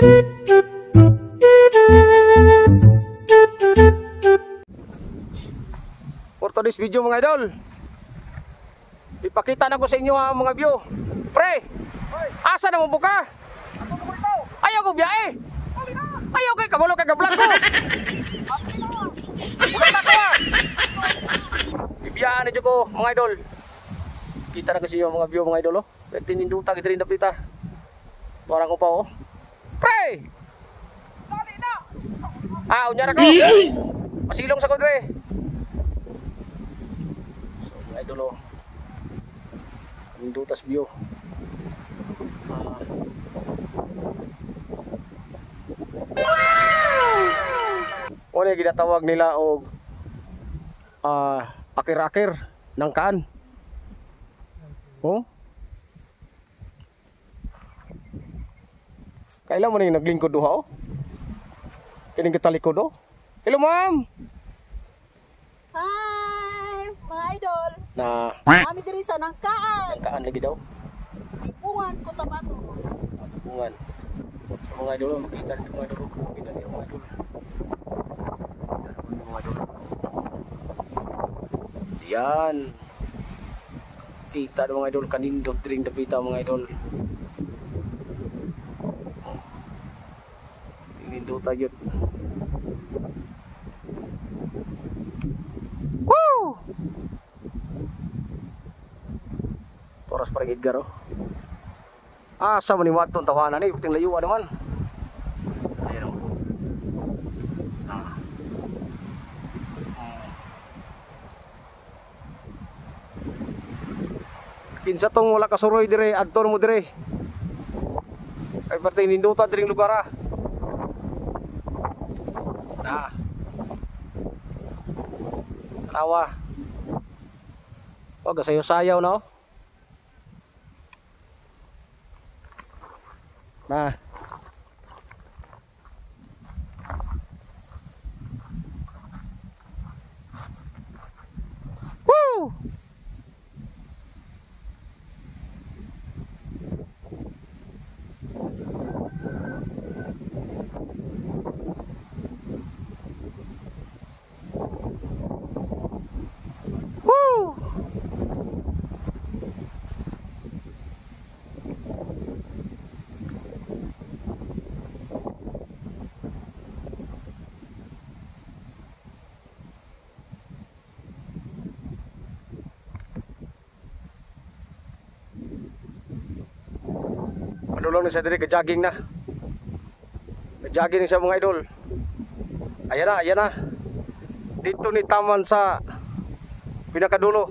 For today's video mga idol, ipakita na ko sa inyo ang mga view. Pre, asa na mo buka? Ayaw ko biyahe. Ayaw kay kabalo kay ga-vlog ko. Wala na ko. Ibiyaan na ko mga idol. Kita na kasi yung mga view mga idol oh. Tininduta kita rin dapita. Parang ko pa oh. Pre! Dali na. Ah, unya ra ko. Masilong sa kodre. So mga idol oh. Nindutas view. Wow! Ano ginatawag nila og akir-akir ng kaan. Oh? Kailan mo na yung naglingkod duha oh? Kining katalikod oh? Hello ma'am! Hi mga idol! Na Kami diri sa Nangkaan. Nangkaan lagi daw. Bungan Cotabato. Bungan. So mga idol, makita dito mga idol. Makita dito mga idol. Kita naman mga idol. Yan. Kita mga idol, kanindot ring dapita mga idol. Tinindota yun. Woo! Toras parang Edgar oh. Asa man ni Watton tawanan ni, buting layuan naman. Ayan oh. Ah. Kinsa tong wala kasuroy dire, adto mo dire. Ay parte ninduta diring lugar ah. Na. Tanawa. Wag sayo-sayaw na oh. Na. Woo! Woo! Ano lang ni sa diri, ka-jogging na. Ka-jogging na siya mga idol. Ayan na, ayan na. Dito ni taman sa pinakadulo.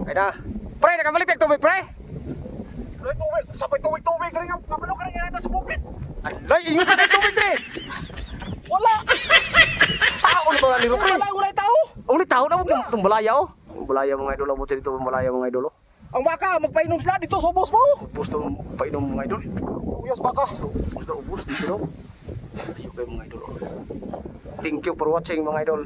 Ayan na. Pre, nakabalik ang tubig, pre. Ay, tubig. Sabay tubig-tubig. Kapalo ka rin yan sa bukid. Ay, lay, ingat ka tubig, pre. Wala. Sao na to na nilo, pre? Wala, wala tao. Uli tao na mo itong balaya, oh. Ang balaya mga idol, abutin dito ang balaya mga idol, oh. Ang baka, magpainom sila dito sa ubos mo. Ubos to, painom mga idol. Uyas baka. Ubos to, ubos dito, no. Ayun kayo mga idol, oh. Thank you for watching mga idol.